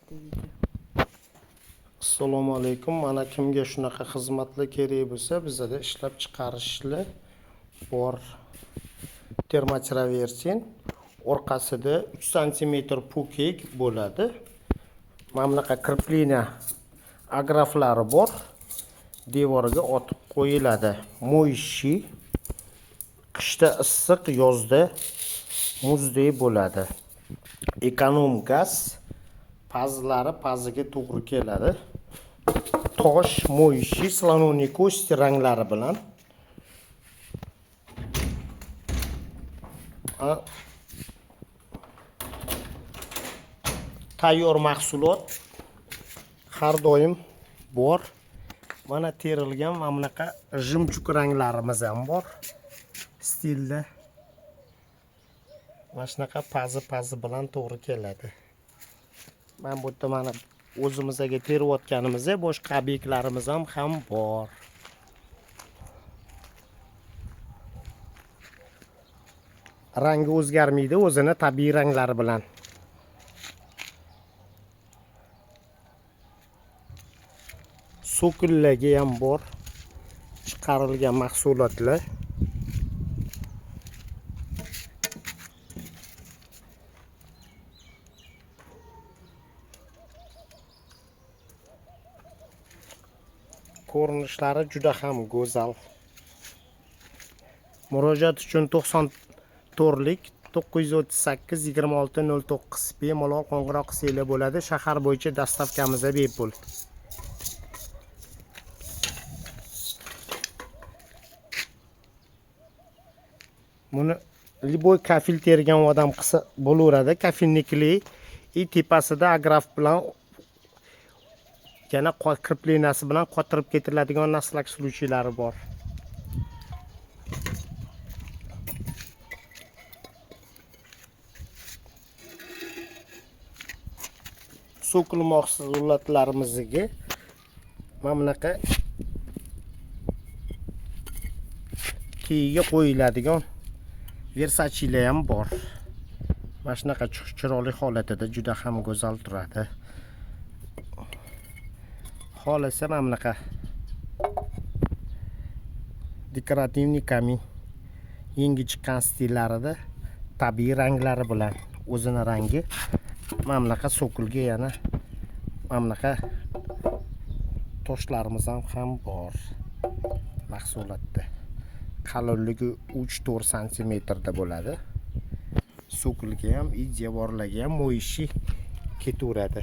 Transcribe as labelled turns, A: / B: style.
A: Это видео.
B: Assalomu alaykum. Mana kimga shunaqa xizmatlar kerak bo'lsa, bizada ishlab chiqarishlar bor. Termotravertin orqasida 3 santimetr pukek bo'ladi. Mana bunaqa крепление agraflari bor. Devorga otib qo'yiladi. Mo'yishi qishda issiq, yozda muzdek bo'ladi. Ekonom gaz pazlari paziga to'g'ri keladi. Tosh, mo'yishi, слоновой kosti ranglari bilan. Tayyor mahsulot har doim bor. Mana terilgan mana bunaqa jimchuk ranglarimiz ham bor. Stilda. Mana shunaqa pazi bilan to'g'ri keladi. Mana bu yerda mana o'zimizga terayotganimizda boshqa obyektlarimiz ham bor. Rangi o'zgarmaydi, o'zini tabiiy ranglari bilan. So'kullarga ham bor chiqarilgan mahsulotlar. Ko'rinishlari juda ham go'zal. Murojaat uchun to'qson to'rtlik to'qqiz yuz o'ttiz sakkiz yigirma olti nol to'qqiz bemalol qo'ng'iroq qilsanglar bo'ladi. Shahar bo'yicha dastavkamiz bepul. Buni любой kafel tergan odam qilsa bo'laveradi. Kafelnikli и tepasida agraf bilan yana kreplenasi bilan qotirib ketiladigan naslak suluchiylari bor. Sokul mahsulotlarimizga mana bunaqa keyiga qo'yiladigan Versace'lar ham bor. Mana shunaqa chiroyli holatida juda ham go'zal turadi. Xohlasa mana bunaqa dekorativniy kamin yangi chiqqan stillarida tabiiy ranglari bilan o'zini rangi mana bunaqa so'kulga yana mana bunaqa toshlarimiz ham bor mahsulotda. Qalinligi 3-4 santimetrda bo'ladi. So'kulga ham, devorlarga ham mo'yishi ketaveradi.